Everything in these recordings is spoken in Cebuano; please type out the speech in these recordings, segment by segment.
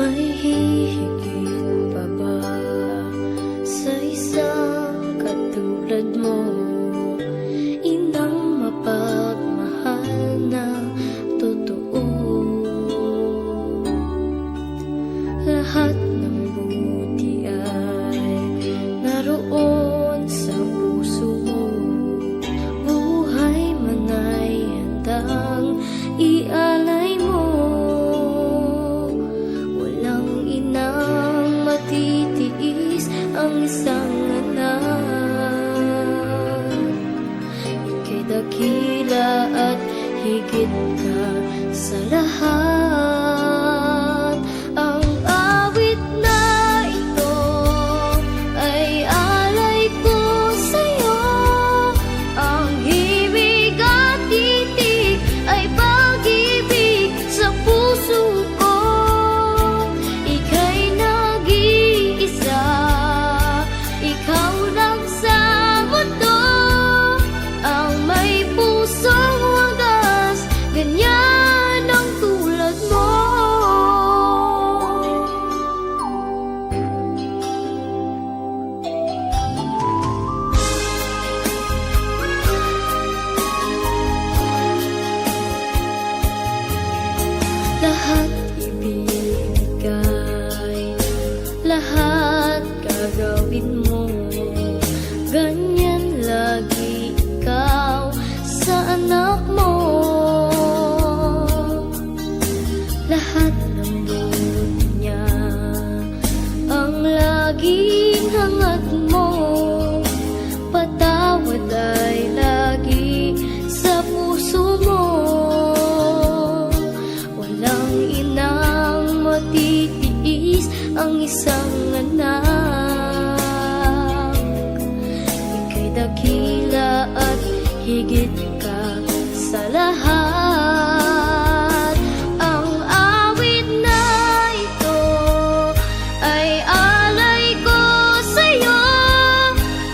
May hihigit pa ba sa isang katulad mo? Inang mapagmahal na totoo. Lahat ng buti ay naroon sa puso mo. Buhay man ay handang ialay mo. Walang inang matitiis ang isang anak. Ika'y dakila at higit ka sa lahat. Ang awit na ito ay alay ko sa'yo. Ang himig at titig ay pag-ibig sa puso ko. Ika'y nag-iisa, ikaw lang sa mundo ang may pusong wagas, ganyan ang tulad mo. Lahat ibibigay, lahat gagawin mo. Ganyan lagi ikaw sa anak mo. Lahat ng buti niya ang laging hangad mo. Patawad ay lagi sa puso mo. Walang inang matitiis ang isang anak. Ika'y dakila at higit ka sa lahat. Ang awit na ito ay alay ko sa'yo.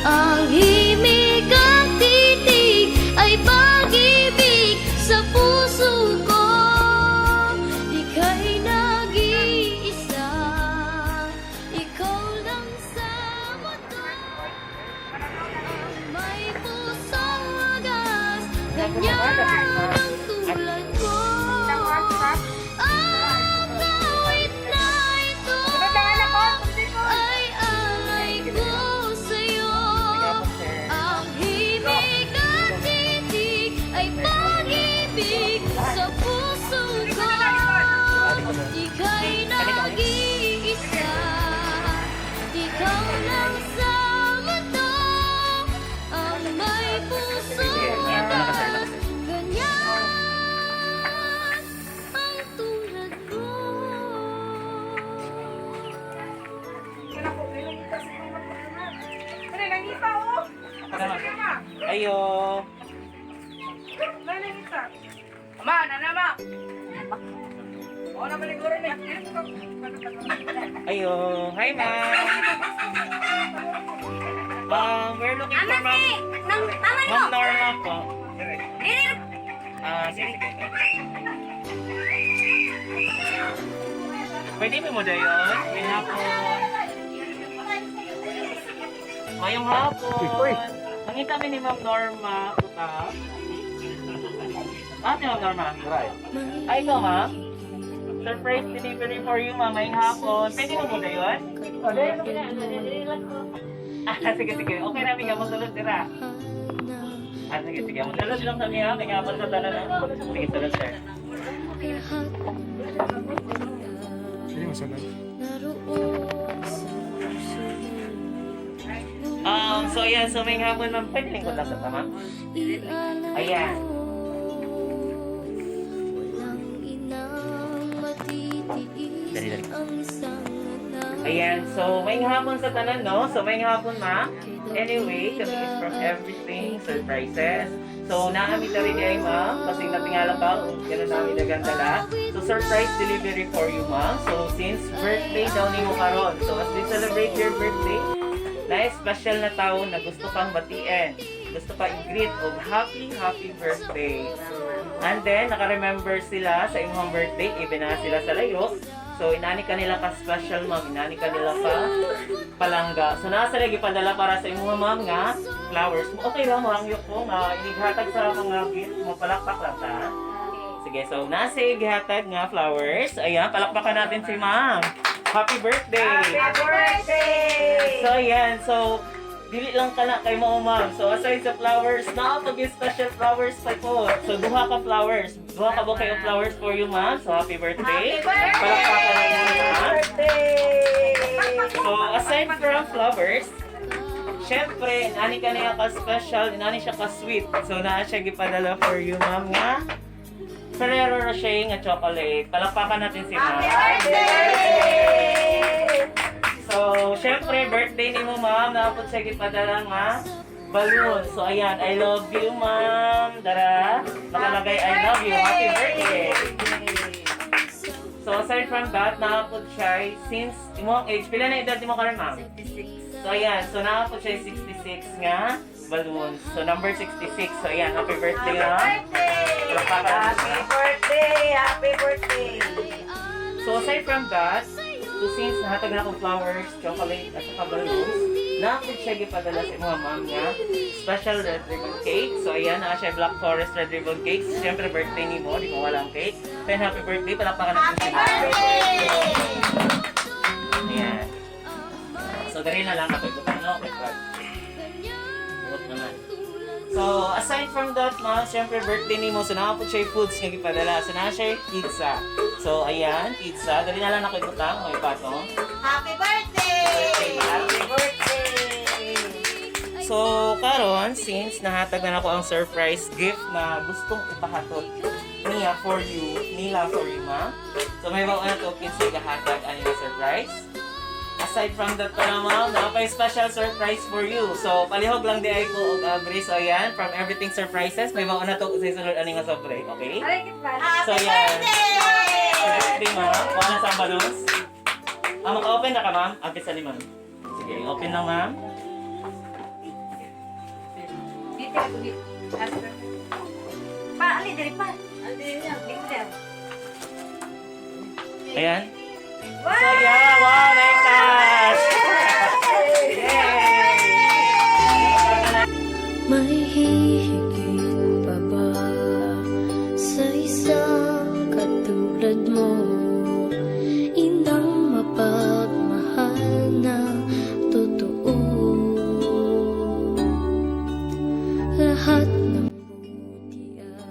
Ang himig at titig ay pag-ibig sa puso ko. Ika'y nag-iisa, ikaw lang sa mundo ang may pusong wagas, ganyan ang tulad mo. Ang awit na ito ay alay ko sa'yo. Ang himig at titig ay pag-ibig sa puso ko. Ika'y nag-iisa, ikaw lang sa mundo ang may pusong wagas, ganyan ang tulad mo. Ayo. Ma, nana ma. O na maliguro ni. Ayo. Hi, ma'am. We're looking for Ma'am, Nang tama Ma'am Norma po. Ah, sige, sige. Pwede mo mo dayon? May hapon. Mayong hapon. Nangita mi ni Ma'am Norma. Puta. Ah, si Ma'am Norma. Ay, ikaw, ma'am. Surprise delivery for you, ma'am. Mayong hapon. Pwede mo mo dayon? Ah, sige, sige. Okay na, may sulod dira. Ah, sige, sige. Sulod lang kami ha. May hapon sa tanan, ha. Sige, sulod, sir. Hindi masunod. Naroon sa puso mo. So ayan, so may hapon, ma'am. Pwede lingkod lang sa tama? Ialay Ayan. mo. Walang inang matitiis Dali, dali. ang isang anak. Ayan, so may hapon sa tanan, no? So may hapon, ma'am. Anyway, kami is from Everything Surprises. So, naami na rin ay, ma'am. Kasi natingala pa, gano'n namin nagandala. So, surprise delivery for you, ma'am. So, since birthday daw ni mo karon. So, as we celebrate your birthday, na special na tao na gusto kang batiin. Gusto ka i-greet og happy, happy birthday. And then, naka-remember sila sa imong birthday, even na sila sa layo. So inani kanila ka special, ma'am, inani kanila ka palangga. So nasa lagi padala para sa imo, ma'am, nga flowers. Okay lang mo ang ko nga inighatag sa mga gift mo, palakpak lang ta. Sige, so nasa gihatag nga flowers. Ayan, palakpakan natin si ma'am. Happy birthday! Happy birthday! So ayan, so dili lang ka na kay mo, ma'am. So aside sa flowers, naapag yung special flowers pa po. So duha ka flowers. Duha ka bouquet of flowers for you, ma'am. So happy birthday. Happy birthday! Palakpakan natin, ma'am. Birthday! So aside from flowers, syempre, inani ka niya ka special, inani siya ka sweet. So naa siya gipadala for you, ma'am, nga Ferrero Rocher nga chocolate. Palakpakan natin si ma'am. Happy birthday! So, syempre, birthday ni mo, ma'am. Napot siya gipadala nga balloon. So, ayan. I love you, ma'am. Dara. Nakalagay, "I love you. Happy birthday." So, aside from that, nakapot siya since imong age. Pila na edad mo karon, ma'am? 66. So, ayan. So, nakapot siya 66 nga balloons. So, number 66. So, ayan. Happy birthday, ma'am. Birthday! Palakpakan. Happy birthday! Happy birthday! So aside from that, so since nahatag na akong flowers, chocolate, at saka balloons, naapod siya gipadala sa mga ma'am nga special red ribbon cake. So ayan, naa siya Black Forest red ribbon cake. Siyempre birthday ni mo, di mo walang cake. Then happy birthday, palakpakan natin si ma'am. Ayan. So dali na lang ako ibutang no, kay Brad. Buot naman. So, aside from that, ma'am, syempre birthday ni mo, so nakapot siya yung foods nga gipadala. So, naa siya yung pizza. So, ayan, pizza. Dali na lang ako ibutang, may patong. Happy birthday! Happy birthday! So, karon since nahatag na nako ang surprise gift na gustong ipahatod niya for you, nila for you, ma'am. So, may baon na to, kinsa gahatag ani nga surprise. Aside from that pa na, ma'am, napay special surprise for you. So, palihog lang di ay ko og abri. So, ayan, from Everything Surprises, may baon na to sa sunod ani nga sobre, okay? So, Happy ayan. birthday! Birthday, ma'am. Kuha na sa balloons. Ah, maka-open na ka, ma'am? Ah, bisa ni ma'am. Sige, open na, ma'am. Dito ako dito. Pa, ali diri pa. Dito. Ayan. So, yeah. Wow, nice cash! Yay! May hihigit pa ba sa isang katulad mo? Inang mapagmahal na totoo. Lahat ng buti ay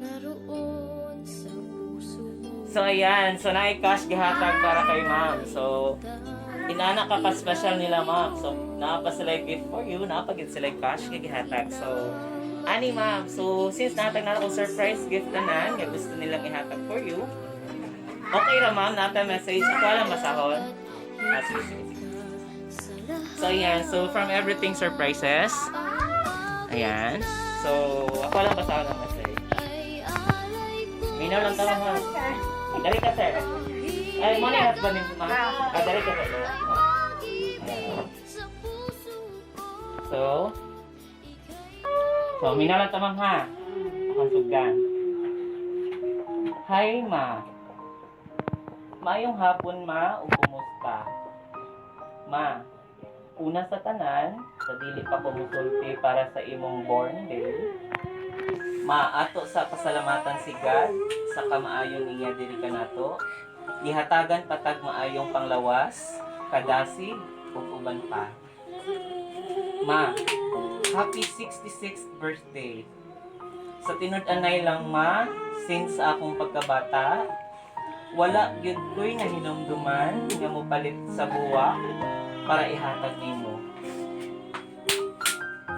naroon sa puso mo. So, ayan. So, naay cash gihatag para kay ma'am. So, inana ka ka-special nila, ma'am. So, naa pa sila gift for you. Naa pa gid sila cash nga gihatag. So, ani ma'am. So, since nahatag na akong surprise gift tanan nga gusto nilang ihatag for you, okay ra, ma'am. Nata message. Ako alam basahon. Ah, sige, sige, sige. So, ayan. So, from Everything Surprises. Ayan. So, ako lang basahon ang message. Minaw lang tawag, ma'am. Dali ka, sir. Ay, mo na husband ni ma'am. Ah, dali ka, sir. Ayan. So, minaw lang tamang ha. Akong sugdan. Hi, ma. Maayong hapon, ma, o kumusta? Ma, una sa tanan, sa dili pa ko musulti para sa imong born day, ma, ato sa pasalamatan si God sa kamaayon niya diri kanato. Gihatagan patag maayong panglawas, kadasig ug uban pa. Ma, happy 66th birthday. Sa tinud-anay lang, ma, since sa akong pagkabata, wala gyud ko'y nahinumduman nga mopalit sa buwak para ihatag nimo.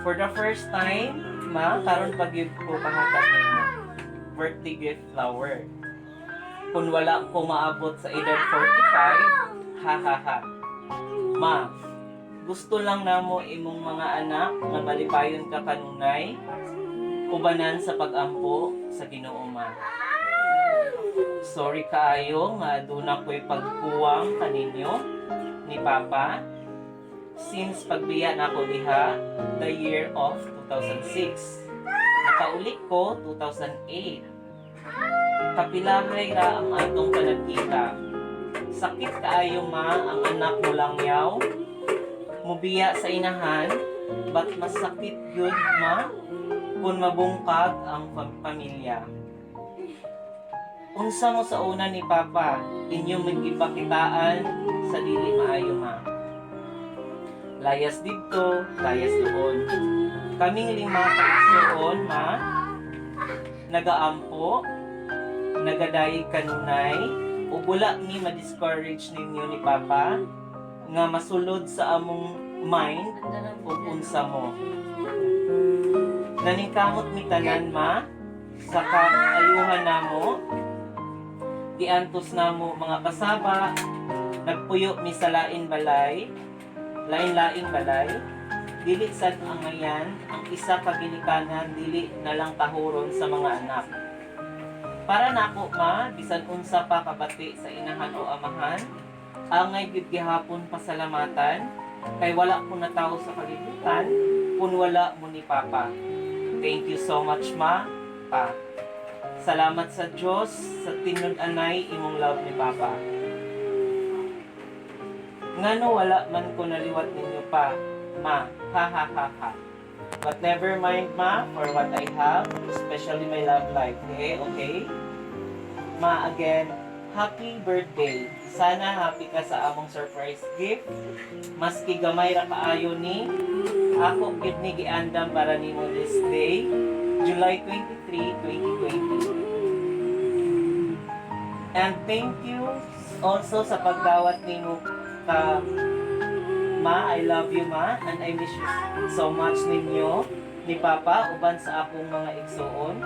For the first time, ma, karon pa gyud ko pahatag nimo. Birthday gift flower. Kung wala ko maabot sa edad 45, ha ha ha. Ma, gusto lang namo imong mga anak nga malipayon ka kanunay, ubanan sa pagampo sa Ginoo, ma. Sorry kaayo nga aduna ko'y pagkuwang kaninyo ni Papa since pagbiya nako diha the year of 2006. Nakaulit ko 2008. Kapilahay ra ang atong panagkita. Sakit kaayo, ma, ang anak mo lang yaw. Mubiya sa inahan, but masakit yun, ma, kung mabungkag ang pamilya. Unsa mo sa una ni Papa, inyong magipakitaan sa dili maayo, ma. Layas didto, layas doon. Kaming lima ka igsuon, ma, nagaampo, nagadayeg kanunay, ug wala mi ma-discourage ninyo ni Papa nga masulod sa among mind ug unsa mo. Naningkamot mi tanan, ma, sa kaayuhan namo, giantos namo mga kasaba, nagpuyo mi sa lain balay, lain-laing balay, dili sad angayan ang isa ka ginikanan dili na lang tahuron sa mga anak. Para nako, ma, bisan unsa pa kabati sa inahan o amahan, angay gyud gihapon pasalamatan kay wala ko natawo sa kalibutan kun wala mo ni Papa. Thank you so much, ma, pa. Salamat sa Diyos sa tinud-anay imong love ni Papa. Ngano wala man ko naliwat ninyo pa, ma. Ha ha ha ha. But never mind, ma, for what I have, especially my love life. Okay? Ma, again, happy birthday. Sana happy ka sa among surprise gift. Maski gamay ra kaayo ni, ako gyud ni giandam para nimo this day, July 23, 2020. And thank you also sa pagdawat nimo ka, Ma. I love you, ma, and I miss you so much ninyo ni Papa uban sa akong mga igsuon.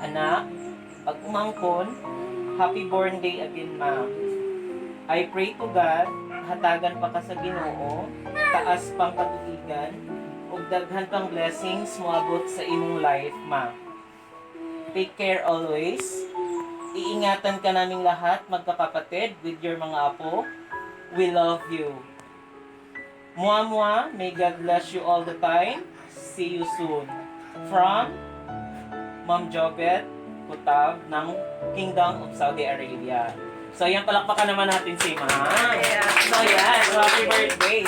Anak, pag umangkon, happy born day again, ma. I pray to God, hatagan pa ka sa Ginoo, taas pang katuigan, ug daghan pang blessings moabot sa imong life, ma. Take care always. Iingatan ka naming lahat, magkakapatid, with your mga apo. We love you. Mua mua, may God bless you all the time. See you soon. From Ma'am Jobet Kutab ng Kingdom of Saudi Arabia. So, ayan, palakpakan naman natin si Ma'am. So, ayan. So, happy birthday.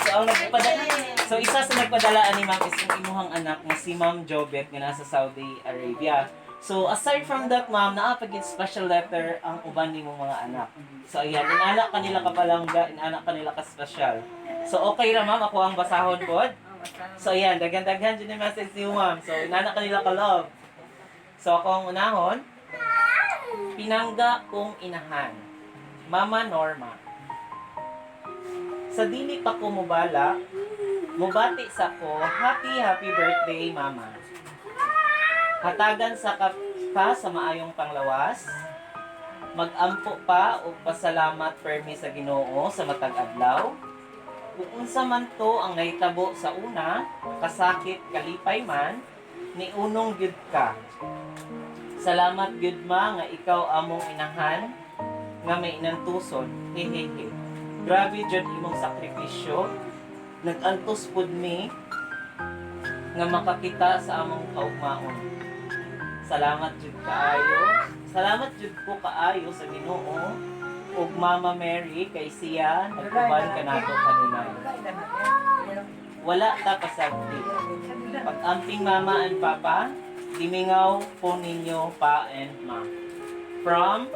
So, isa sa nagpadala ni Ma'am is yung imuhang anak na si Ma'am Jobet nga nasa Saudi Arabia. So, aside from that, Ma'am, naa pa gyud special letter ang uban nimong mga anak. So, ayan, inanak kanila kapalangga, inanak kanila ka special. So, okay ra, Ma'am, ako ang basahon pod. So, ayan, daghan-daghan dyan yung message ni Ma'am. So, inanak kanila ka love. So, ako ang unahon. Pinangga kong inahan. Mama Norma. Sa dili pa ko mubala, mubati sa ko, happy happy birthday, Mama. Hatagan sa ka sa maayong panglawas, magampo pa o pasalamat permi sa Ginoo sa matag adlaw. Kung unsa man to ang nahitabo sa una, kasakit kalipay man, niunong gyud ka. Salamat gyud, ma, nga ikaw among inahan nga may inantuson. Hehehe. Grabe jud imong sakripisyo. Nag-antos pud mi nga makakita sa among kaugmaon. Salamat jud kaayo. Salamat jud ko kaayo sa Ginoo ug Mama Mary kay siya nag-uban kanato kanunay. Wala ta pasagdi. Pag-amping, Mama and Papa, gimingaw po ninyo pa and ma. From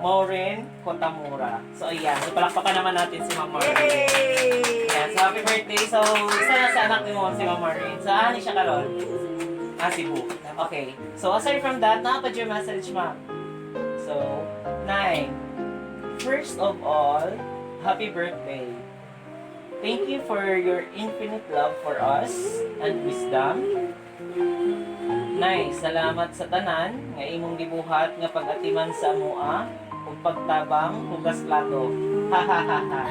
Maureen Kotamura. So ayan, so palakpakan naman natin si Ma'am Maureen. Yay! Ayan, so happy birthday. So isa na sa anak ni Ma'am si Ma'am Maureen. So ani siya karon? Ah, Cebu. Okay. So aside from that, naa pa your message, Ma'am. So, nine. First of all, happy birthday. Thank you for your infinite love for us and wisdom. Nay, salamat sa tanan nga imong gibuhat nga pag-atiman sa amoa ug pagtabang hugas plato. Ha ha ha ha.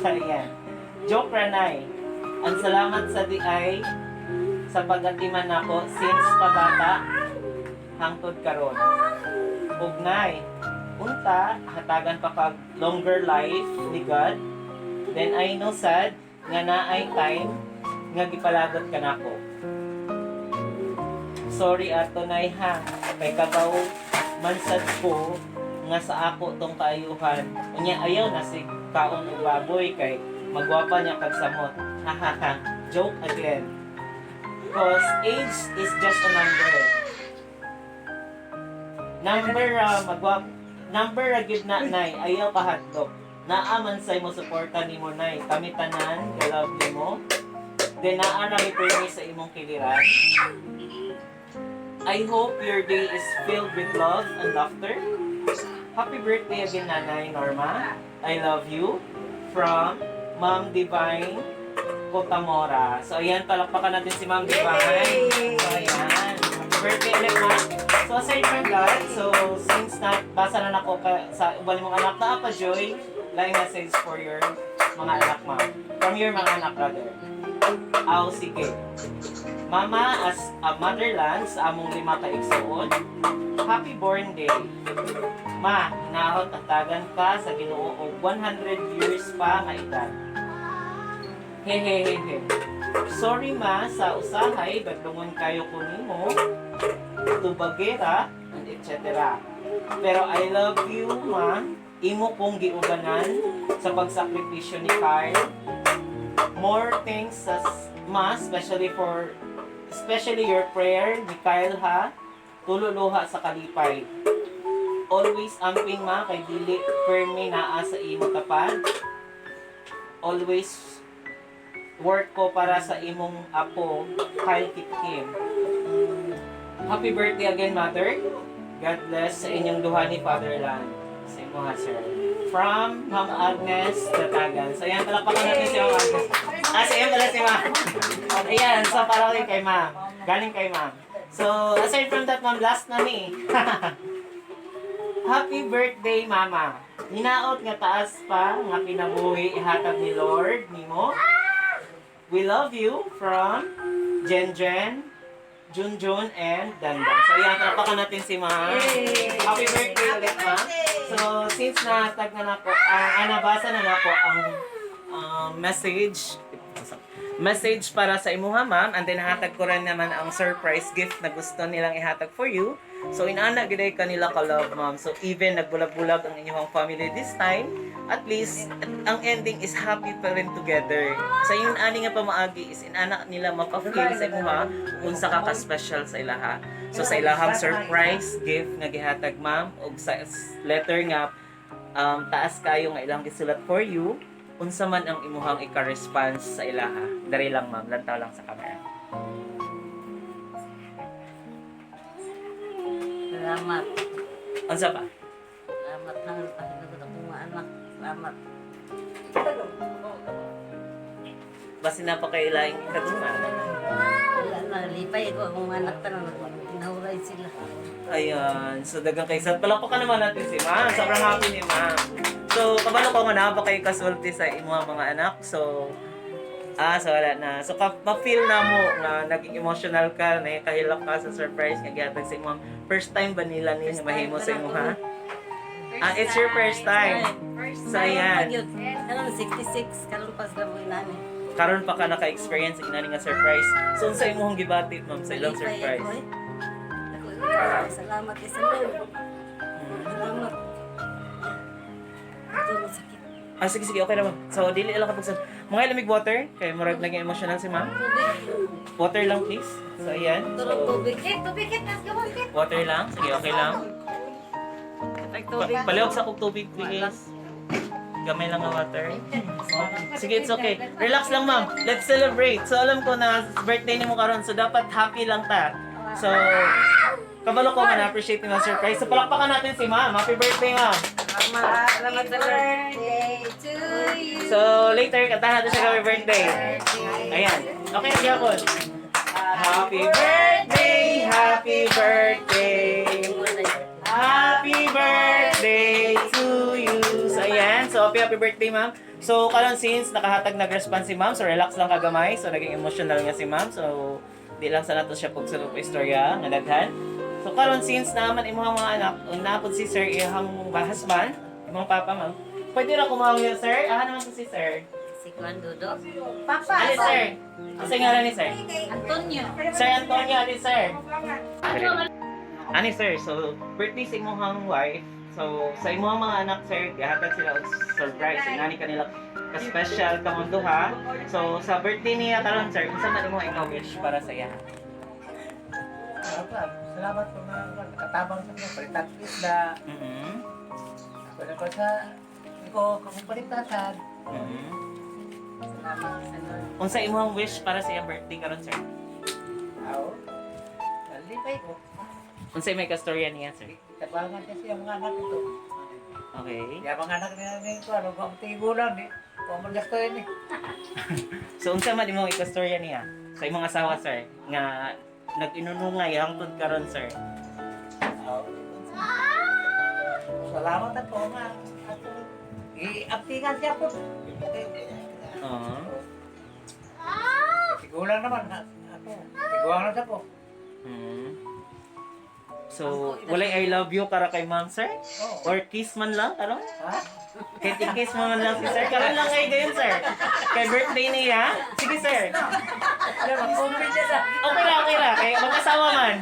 Ayan. Joke ra, Nay. Ang salamat sa diay sa pag-atiman nako since pabata hangtod karon. Ug Nay, unta hatagan pa kag longer life ni God. Then I know sad nga naay time nga gipalagot ka nako. Sorry ato, Nay, ha. Kay kabaw man sad ko nga sa ako tong kaayuhan. Unya ayaw na si kaon og baboy kay magwapa niya kag samot. Hahaha. Joke again. 'Cause age is just a number. Number magwap number ra gyud na, nay, ayaw kahadlok. Naa man say mo suporta nimo, nay. Kami tanan ga love nimo. Then naa ra mi pirmi sa imong kiliran. I hope your day is filled with love and laughter. Happy birthday again, Nanay Norma. I love you. From Ma'am Divine Cotamora. So, ayan, palakpakan natin si Ma'am Divine. So, ayan. Happy birthday ulit, ma'am. So, aside from that, so, since na, basa na nako ka, sa uban mong anak, naa pa, Joy, laing message for your mga anak, ma'am. From your mga anak, rather. Aw, sige. Mama, as a motherland sa among lima ka igsuon, happy born day. Ma, hinaot atagan ka sa Ginoo og 100 years pa nga edad. Hehehehe. Sorry ma, sa usahay badlungon kayo ko nimo, tubagera, and etc. Pero I love you, ma. Imo kong giubanan sa pagsakripisyo ni Kyle. More things sa ma, especially your prayer ni Kyle ha. Tululuha sa kalipay. Always amping, ma, kay dili permi naa sa imo tapad. Always work ko para sa imong apo, Kyle Kitkim. Happy birthday again, mother. God bless sa inyong duha ni Fatherland. Sa imo ha, sir. From Ma'am Agnes Datagan. So, ayan, palakpakan natin si Ma'am Agnes. Ah, sa iyo pala si Ma'am. Ayan, so para kay Ma'am. Galing kay Ma'am. So, aside from that, Ma'am, last na ni. Happy birthday, Mama. Hinaot nga taas pa nga kinabuhi ihatag ni Lord nimo. We love you from Jen Jen, Junjun, and Dandan. So, ayan, palakpakan natin si Ma'am. Happy birthday ulit, Ma'am. So, since natag na nako, nabasa na nako ang message message para sa imuha, ma'am, and then hatag ko rin naman ang surprise gift na gusto nilang ihatag for you. So inana gid kanila ka love, ma'am. So even nagbulag-bulag ang inyong family this time, at least ang ending is happy pa rin together. Sa ingon ani nga pamaagi is inana nila mapa-feel sa imuha unsa ka ka-special sa ilaha. So sa ilahang surprise gift nga gihatag, ma'am, og sa letter nga taas kayo nga ilang gisulat for you, unsa man ang imuhang ika-response sa ilaha? Dari lang, ma'am, lantaw lang sa camera. Salamat. Unsa pa? Salamat na ang akong mga anak. Salamat. Basin na pa kay ilaing kadungan. Wala na, lipay ko akong mga anak tanan. Nahuray sila. Ayan. So, dagang kay sad. Palakpakan naman natin si ma'am. Sobrang happy ni ma'am. So, kabalo ko nga na ba kayo kasulti sa imuhang mga anak. So, so wala na. So, ma-feel na mo nga naging emotional ka, na kahilak ka sa surprise nga gihatag sa imong first time ba nila ni First time mahimo sa pa imo na ha? to. Ah, it's your first time. First So, ayan. Karon 66, karon pas na mo inani. Karon pa ka naka-experience inani nga surprise. So, unsa imong gibati, ma'am, sa ilang Lipay surprise? ako, eh. Ako, eh. Salamat eh, sa Lord. Salamat. Ito, masakit. Ah, sige, sige, okay na, ma'am. So, dili lang kapag mga lamig water, kay murag naging emotional si ma'am. Tubig. Water lang, please. So, ayan. Turong So, tubig. Kit, tubig, kit. Let's go, kit. water lang. Sige, okay lang. Tubig. Palihog sa kog tubig, please. Gamay lang ang water. Oh. Sige, it's okay. Relax lang, ma'am. Let's celebrate. So, alam ko na birthday ni mo karon, so dapat happy lang ta. So, kabalo ko nga na-appreciate ni ma'am surprise. So, palakpakan natin si ma'am. Happy birthday, ma'am. Salamat. Salamat sa Lord. Birthday to you. So, later, kantahan natin siya happy birthday. Ayan. Okay, sige ako. Happy birthday, happy birthday. Happy birthday to you. So, ayan. So, happy, happy birthday, ma'am. So, karon since nakahatag nag-response si ma'am, so relax lang kagamay. So, naging emotional nga si ma'am. So, di lang sa nato siya pagsulong po istorya nga daghan. So, karon since naman imong mga anak, ug napod si sir iyang husband, imong papa, ma'am. Pwede ra kumawag sir? Ah, naman to si sir. Si Juan Dudo. Papa. Ali, sir. Asa ngalan ni sir? Antonio. Sir Antonio, ali, sir. Ani sir, so birthday sa imong wife. So sa imong mga anak sir, gihatag sila og surprise. Ingani kanila ka special kamong duha. So sa birthday niya karon sir, unsa man imong ikaw wish para sa iya? Salamat po mga nakatabang sa mga palitan isda. Wala ko sa ko kung palitasan. Salamat sa Lord. Unsa imong wish para sa iyang birthday karon sir? Aw. Nalipay ko. Unsa may kastorya niya sir? Tabangan kasi ang mga anak ito. Okay. Ya mga anak niya ni ko ano kung tigo lang ni. Kung man gasto ini. So unsa man imong ikastorya niya sa imong asawa sir nga nag-inunungay hangtod karon sir? Aw. Salamat ako nga. Ato i-aptingan siya po. Oo. Tigulang naman ako. Tigulang na siya po. So, walay "I love you" para kay ma'am sir? Oo. Or kiss man lang karon? Ha? Kahit i-kiss mo man lang si sir. Karon lang kayo gayon sir. Kay birthday niya. Sige sir. Mag-open siya sa... Okay ra, okay ra. Kay mag-asawa man.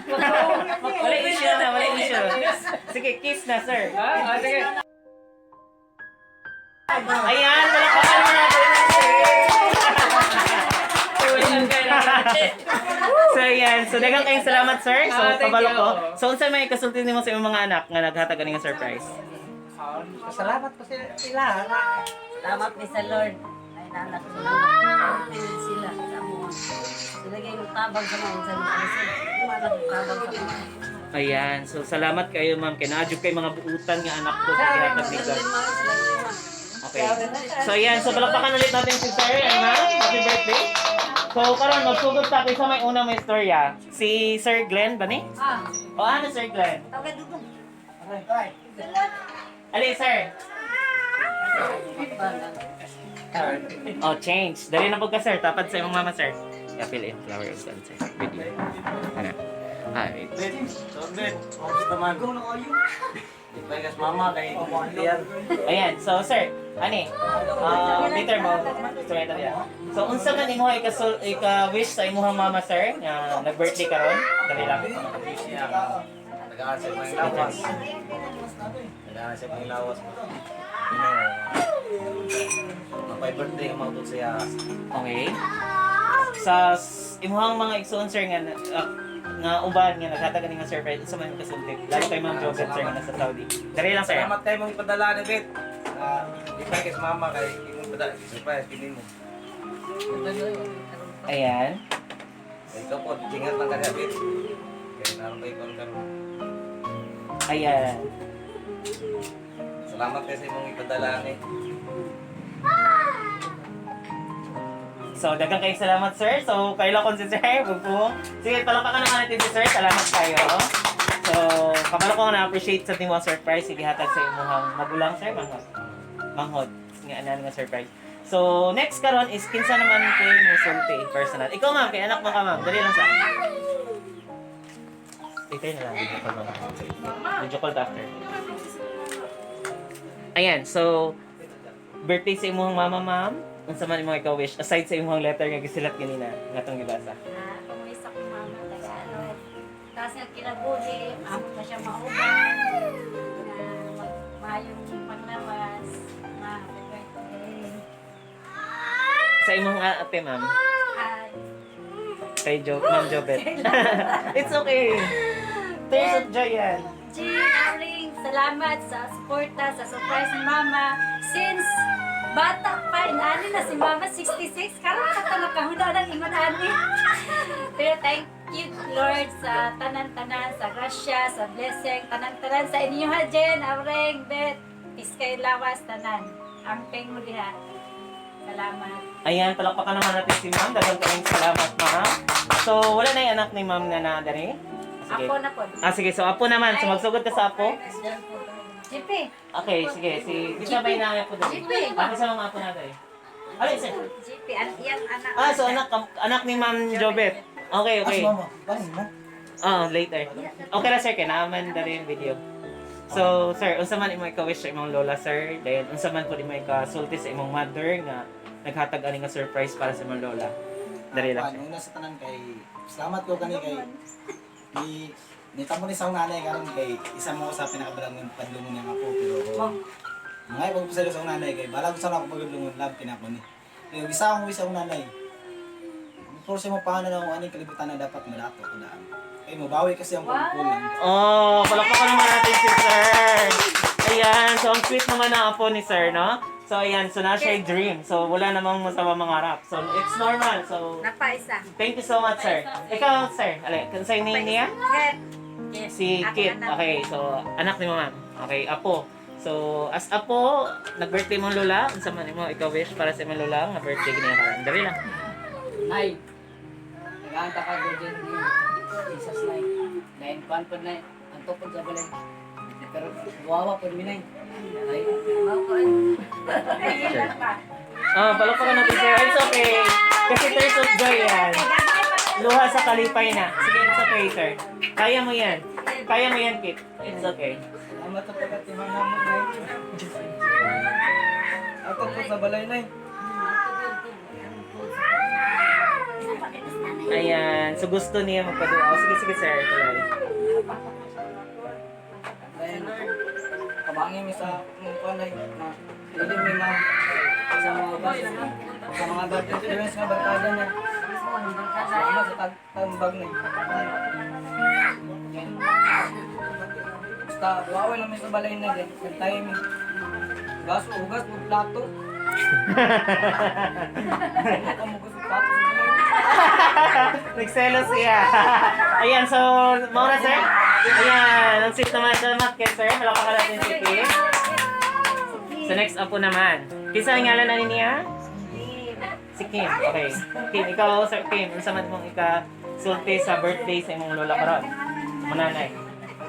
Wala issue na, wala issue. Sige, kiss na sir. Ah, sige. Ayan, palakpakan mo natin. So ayan, so daghang kayong salamat sir. So Ah, thank kabalo you. ko. So unsa may kasulti nimo sa imong mga anak nga naghatag ani nga surprise? Ah, salamat po sila. Sila. Salamat ni sa Lord. Ay, nanak ko. Open sila sa amo. Sila kayo tabang sa mga sa mga sila. Mga tabang sa mga. Ayan, so salamat kayo ma'am kay naadyo kay mga buutan nga anak ko sa gihatag ni God. Okay. So ayan, so palakpakan ulit natin si sir and ma'am. Happy birthday. So karon magsugod ta kaysa may una may istorya. Si Sir Glenn ba ni? Ah, O ano Sir Glenn? tawag dito. Ali sir. Oh, change. Dali na po ka sir. Tapad sa imong mama sir. Yapil yung flower of sun sir. Video. Ano? Ah, wait. Ayan, so sir, ani, later mo, istorya tayo. So, unsa man imo ika wish sa imong mama sir nga nag-birthday karon? Dali lang. Tagaan sa mga lawas. Tagaan sa mga lawas. Mapay birthday ang mabot siya. Okay. Sa imuhang mga igsuon sir nga nga uban nga naghatag ani nga surprise, unsa man imong kasulti? Lalo kay Ma'am Joseph sir nga nasa Saudi. Dali lang sir. Salamat kayo mong padala ni Bet. Di pa kay mama kay imong padala surprise kini mo. Ayan. Kay ikaw po, jingat lang kaya Bet. Kay naroon kay kon karon. Ayan. Salamat kayo sa imong ipadala ni. So, daghang kayong salamat, sir. So, kaila kon si sir. Bugpong. Sige, palakpakan naman natin si sir. Salamat kayo. So, kabalo ko nga na-appreciate sa timong surprise. Sige, hatag sa imuhang magulang, sir. Manghod. Manghod. Nga anan nga surprise. So, next karon is kinsa naman kay musulti personal. Ikaw, ma'am. Kay anak mo ka, ma'am. Dali lang sa. Later na lang. Video call, ma'am. Video call after. Ayan, so, birthday sa imong mama, ma'am. Unsa man imong ikaw wish aside sa imong letter nga gisulat ganina nga atong gibasa? Ah, kung isa kong mama, Tagalog. Tapos nga kinabuhi, amo pa siya mauban. Na maayong panglawas. Ma, happy birthday. Sa imong ate, ma'am. At Kay Jo, Ma'am Jobet. It's okay. Tears of joy yan. G, Aring, salamat sa suporta, sa surprise ni Mama. Since bata pa, inaani na si Mama, 66, karon ka ta nakahuna ng ingon ani. Pero thank you, Lord, sa tanan-tanan, sa grasya, sa blessing, tanan-tanan sa inyo ha, Jen, Aring, Bet, Piskay Lawas, tanan. Ang mo diha. Salamat. Ayan, palakpakan naman natin si ma'am. Daghang kayong salamat, ma'am. So, wala na yung anak ni ma'am na nadari? Sige. Ako na po. Ah, sige. So, apo naman. So, magsugod ka sa apo. GP. Okay, sige. Si, di ba na apo dali? GP. Ah, sa mga apo na dali. Alay, sir. GP, ang iyang anak. Ah, so anak anak ni Ma'am Jobet. Okay. As mama, banin mo. Oh, later. Okay ra sir, kay naaman dali yung video. So, sir, unsa man imong ika-wish sa imong lola, sir? Dayon unsa man pud imong ikasulti sa imong mother nga naghatag ani nga surprise para sa imong lola? Dali lang, sir. Una sa tanan kay salamat ko kani kay ni Nitamo ni sa akong nanay karon kay isa mo sa pinakabalangon padlungon niya ako pero mga ibang pasalo sa akong nanay kay balag sa ako pagdlungon love pinako ni. Pero isa akong wish sa akong nanay. Before siya mapahana na akong aning kalibutan na dapat malato ko daan. Kay mabawi kasi ang pagkulang. Oh, palakpakan naman natin si Sir. Ayan, so ang sweet naman na apo ni Sir, no? So ayan, so na siya yung dream. So wala namang masama mangarap. So it's normal. So Napaisa. thank you so much, sir. Ikaw, sir. Ale, kansay name niya? Si Kit. Okay, so anak ni ma'am. Okay, apo. So as apo, nag-birthday mong lola, unsa man imo ikaw wish para sa imong lola nga birthday niya karon. Dali lang. Nay, naganta ka doon ni Jesus, Nay. Dahil kuan po, Nay, ang tukod sa balay. Pero buwawa po mi, Nay. Nay, Ah, palakpakan natin sir. It's okay. Kasi tears of joy yan. Luha sa kalipay na. Sige, it's okay, sir. Kaya mo yan. Kaya mo yan, Kit. It's okay. Salamat sa pagkatiman namo, Nay. Ang tukod sa balay, Nay. Ayan. So, gusto niya magpadua. Oh, sige, sige, sir. Tuloy. Dahil kabangin mi sa mga kuan, Nay, na dili mi ma sa mga bad influence nga barkada na. Salamat sa tambag, Nay. Yan. Basta buwawi lang mi sa balay na din. Bantay mi. Hugas, hugas mo plato. Ano ka mo gusto plato sa balay? Nagselos siya. Ayan, so, Maura, sir. Ayan, ang sweet naman. Salamat kay sir. Malakpakan natin si Kit. So, next up po naman. Kisa ang ngalan na niya? Si Kim. Okay. Kim, ikaw, Sir Kim, unsa man mong ika-sulti sa birthday sa imong lola karon? Sa nanay.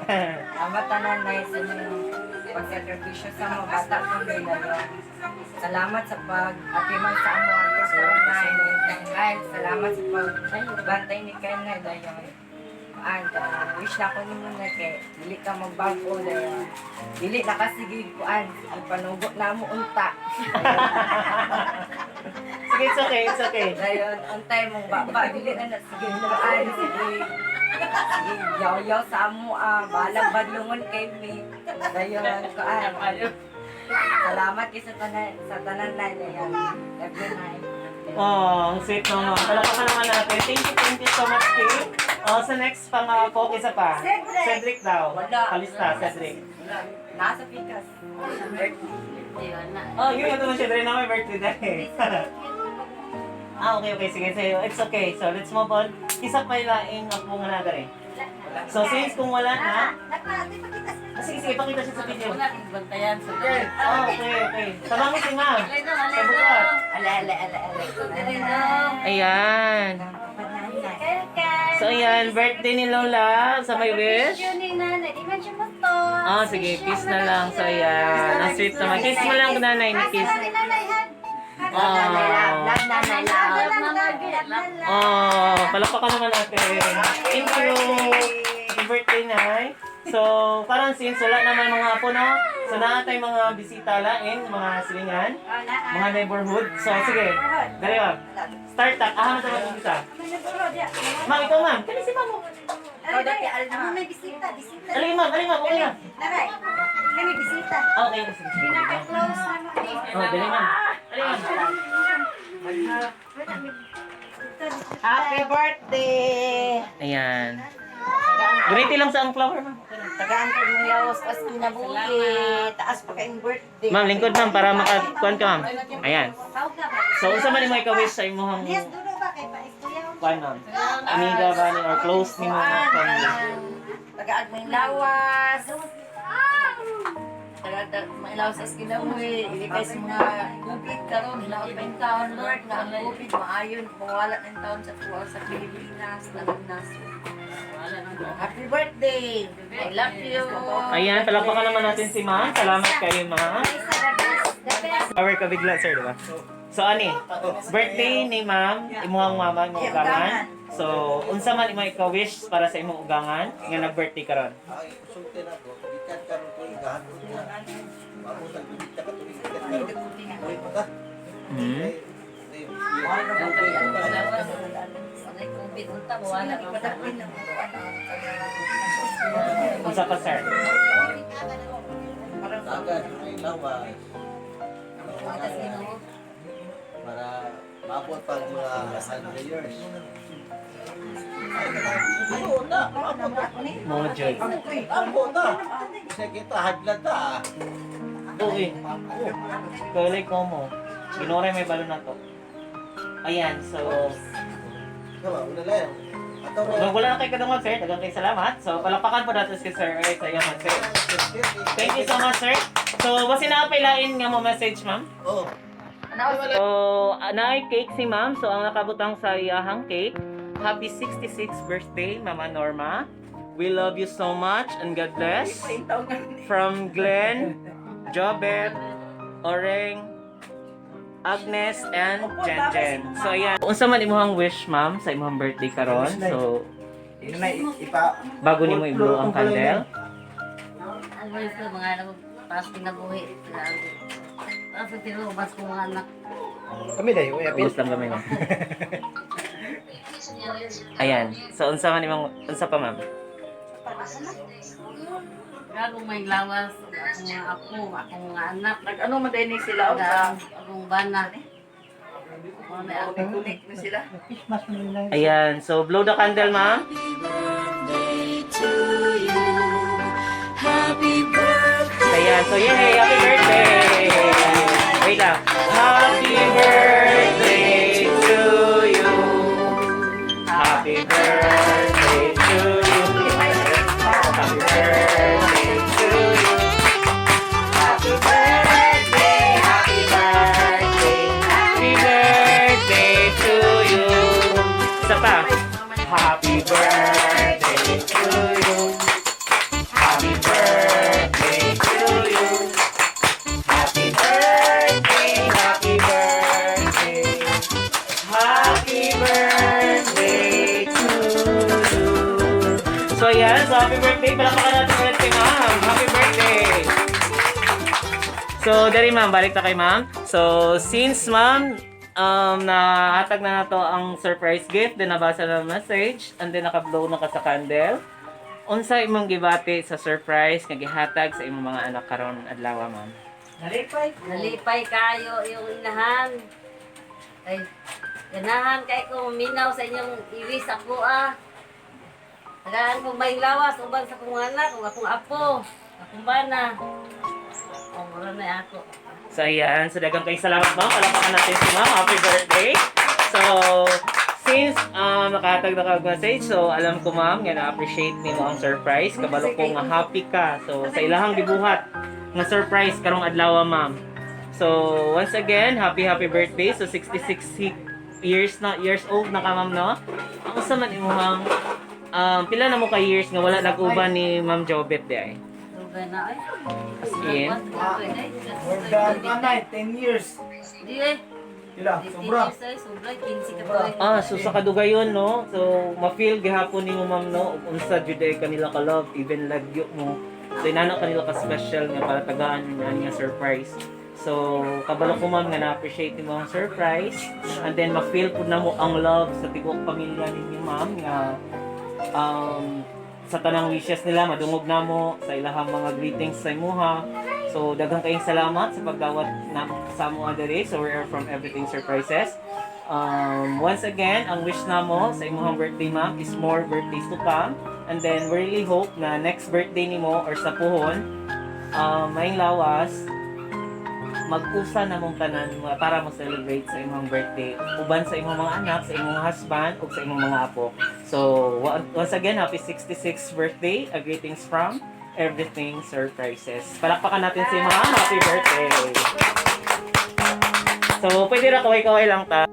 Salamat tanan, Nay, sa inyong pagsakripisyo sa mga bata kong dayon. Salamat sa pag-atiman sa amo antos karon, Nay. Kyle, salamat sa pagbantay ni Kyle na dayon. Kuan, wish na ko nimo na kay dili ka magbago dayon. Dili na ka sige kuan, sige panugot na mo unta. Sige, it's okay, it's okay. Dayon, untay mong baba, dili na na sige kuan, sige. Sige, yaw-yaw sa amo ah, balag badlungon kay mi. Dayon, kuan. Salamat kay sa tanan na dayon. Love you, Nay. Oh, ang sweet naman. Palakpakan naman natin. Thank you so much, Kim. Oh, sa next pa nga po, isa pa. Cedric. Cedric daw. Wala. Kalista, Cedric. Nasa pikas. Oh, yun yung naman siya. Dali na may birthday day. Ah, okay. Sige, sige. It's okay. So, let's move on. Isa pa yung laing apo nga natin eh. So, since kung wala na, ah, sige, sige, pakita siya sa video. Wala akong bantayan sa Oh, okay. Tabangin si ma'am. Sa bukat. Ala, ala, ala, ala. Ayan. So, ayan, birthday ni Lola sa may wish. Yun ni nanay. Di man siya mo to. Ah, sige, kiss na lang. So, ayan. Ang sweet naman. Kiss mo lang, nanay, ni kiss. Sorry, nanay, ha? Oh. Love, nanay, love. Love, love, love. Oh, palakpakan naman natin. Thank you. Happy birthday, Nay. So, parang since wala naman mga apo, no? So, naa tayong mga bisita lain, mga silingan, mga neighborhood. So, sige. Dali, ma'am. Start tak. Ah, mata mag-umpisa. Ma'am, ikaw, ma'am. Kani si ma'am. oh. Ikaw dati, Alma. May bisita, bisita. Dali, ma'am. Dali, ma'am. Okay na. Nanay, kami bisita. Ah, okay. Sige, sige. Pinaka-close na mo. Oh, dali, ma'am. Dali, ma'am. Happy birthday! Ayan. Ganito lang sa ang flower, ma'am. Tagaan ka ng laos, as kinabuhi. Taas pa kayong birthday. Ma'am, lingkod, ma'am, para makakuan ka, ma'am. Ayan. Tawag na ba? So, unsa man imo ika-wish sa imong Yes, dulo ba kay pa-istorya? kuan, ma'am? Amiga ba ni or close nimo nga family? Tagaan mo yung lawas. Tagaan mo yung lawas as kinabuhi. Ilikay sa mga COVID karon, hilaot pa yung taon, Lord, na ang COVID maayon, mawala ng taon sa tuwa sa Pilipinas, tanan naso. Happy birthday! I love you! Ayan, palakpakan naman natin si ma'am. Salamat kayo, ma'am. Isa, the best, the best. Power ka bigla, sir, di ba? So, ani, birthday ni ma'am, imuhang mama, imong ugangan. So, unsa man imo ika-wish para sa imong ugangan nga nag-birthday karon? Ay, sulti na ko. Gikan karon ko gahatod na. Mabutan ko kita ka tuig gikan karon. Uy pa ka. Hmm? Sanay COVID unta, wala. Unsa pa, sir? Dagan, may lawas. Para maabot pag mga 100 years. Ano na? Maabot na. Mo jud. Maabot na. Kasi kita, high blood na ah. Okay. Kulay ko mo. Ginuray may balon na to. Ayan, so Diba, una lang. Ato wala wala na kay kadungog, sir. Daghang kay salamat. So palakpakan po natin si Sir Eric sa iyang sir. Thank you so much, sir. So, basta na pailain nga mo message, ma'am. Oh. So, naay cake si ma'am. So, ang nakabutang sa iyahang cake, happy 66th birthday, Mama Norma. We love you so much and God bless. From Glenn, Jobet, Oreng, Agnes, and Jenjen. So, ayan. Unsa man imong wish, ma'am, sa imong birthday karon? So, Yun na, ipa... bago nimo i-blow ang candle. Ang walis ko, mga anak ko, pas kinabuhi. Tapos tinubas ko mga anak. Kami dahil, uy, apil. Ubos lang kami, ma'am. Ayan. So, unsa man imong unsa pa, ma'am? Gagong may lawas, akong mga apo, akong mga anak. Nag-ano man din sila o sa Akong bana. Ako na ako. kunik na sila. Ayan. So, blow the candle, ma'am. Happy birthday to you. Happy birthday. Ayan. So, yay! Happy birthday! Wait lang. Happy birthday to you. Happy birthday to you. Happy birthday to you. Happy birthday, happy birthday, happy birthday to you. Isa pa. Happy birthday to you. Happy birthday to you. Happy birthday, happy birthday. Happy birthday to you. So ayan, so happy birthday. Palakpakan natin ulit kay ma'am. Happy birthday. So, dali ma'am, balik ta kay ma'am. So, since ma'am, nahatag na nato ang surprise gift, then nabasa na ang message, and then naka-blow na ka sa candle. Unsa imong gibati sa surprise nga gihatag sa imong mga anak karon adlaw, ma'am? Nalipay. Nalipay kayo yung inahan. Ay, ganahan kay ko minaw sa inyong iwis ako ah. Tagaan ko may lawas uban sa akong anak ug akong apo, akong bana. O, mura na ako. So ayan, so daghang kayong salamat ma'am. Palakpakan natin si ma'am. Happy birthday. So, since nakahatag na kag message, so alam ko ma'am nga na-appreciate nimo ang surprise. Kabalo ko nga happy ka. So sa ilahang gibuhat nga surprise karong adlaw ma'am. So once again, happy happy birthday. So 66 years na years old na ka ma'am no. Ang usa man imong pila na mo ka years nga wala nag-uban ni Ma'am Jobet di ay. Dugay na ay. As in? More than, ano, 10 years. Di eh. Ila, 15 sobra. years ay, sobra 15 ka tuig. Ah, so sa kadugayon no. So ma-feel gihapon nimo ma'am no ug unsa jud ay kanila ka love even lagyo mo. So inana kanila ka special nga para tagaan nga nga surprise. So kabalo ko ma'am nga na-appreciate nimo ang surprise and then ma-feel pud namo ang love sa tibuok pamilya ninyo ma'am nga sa tanang wishes nila madungog namo sa ilahang mga greetings sa imuha. So daghang kayong salamat sa pagdawat na sa amoa diri. So we are from Everything Surprises. Once again, ang wish namo sa imong birthday ma'am is more birthdays to come. And then we really hope na next birthday nimo or sa puhon, maayong lawas, mag-usa na mong tanan para mo celebrate sa imong birthday uban sa imong mga anak, sa imong husband ug sa imong mga apo. So once again, happy 66th birthday. A greetings from Everything Surprises. Palakpakan natin si ma'am. Happy birthday. So pwede ra kaway-kaway lang ta.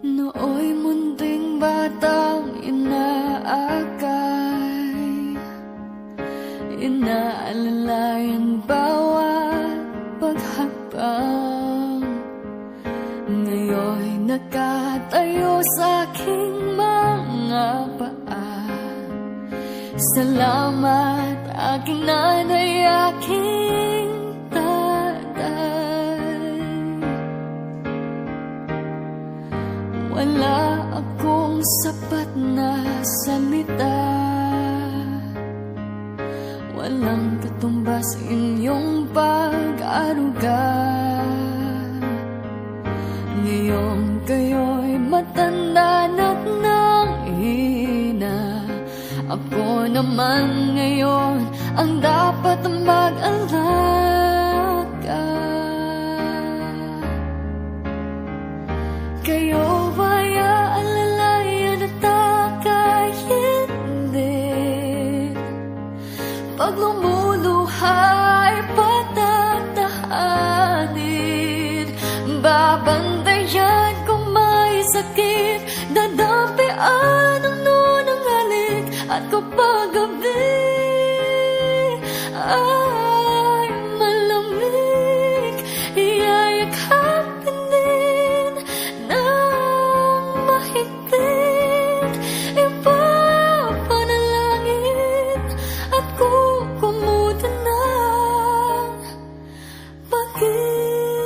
Nooy munting batang inaakay, inaalalayan bawat paghakbang. Ngayon'y nakatayo sa aking mga paa. Salamat aking nanay, aking tatay. Wala akong sapat na salita. Walang katumbas inyong pag-aruga. Ngayong kayo'y matanda na't nanghina, ako naman ngayon ang dapat mag-alaga. Kayo ba'y aalalayan at takayin din? Pag lumuluha ay patatahanin, babantayan kung may sakit, dadampian ang nunang halik. At kapag gabi ay malamig, iyayakapin din ng mahigpit. Ipapanalangin at kukumutan ng pag-ibig.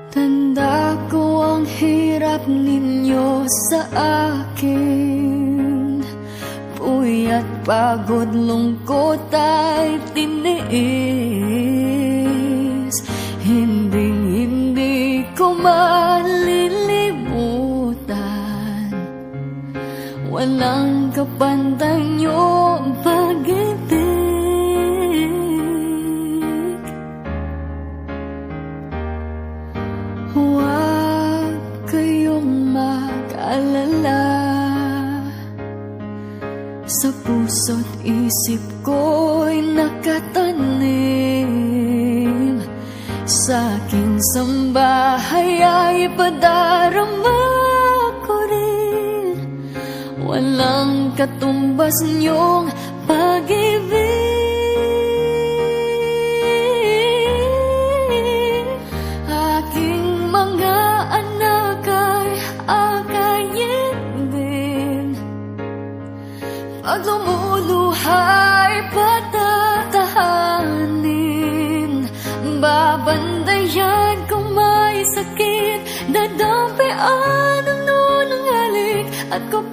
Tanda ko ang hirap ninyo sa akin, puyat, pagod, lungkot ay tiniis. Hinding-hindi ko malilimutan, walang kapantay nyo pag-ibig. Huwag kayong mag-alala, sa puso't isip ko'y nakatanim. Sa aking sambahay ay ipadarama ko rin, walang katumbas niyong pag-ibig. Aking mga anak ay akayin din, pag lumuluha ay patatahanin, babantayan kung may sakit, dadampian ang nunang halik. At kapag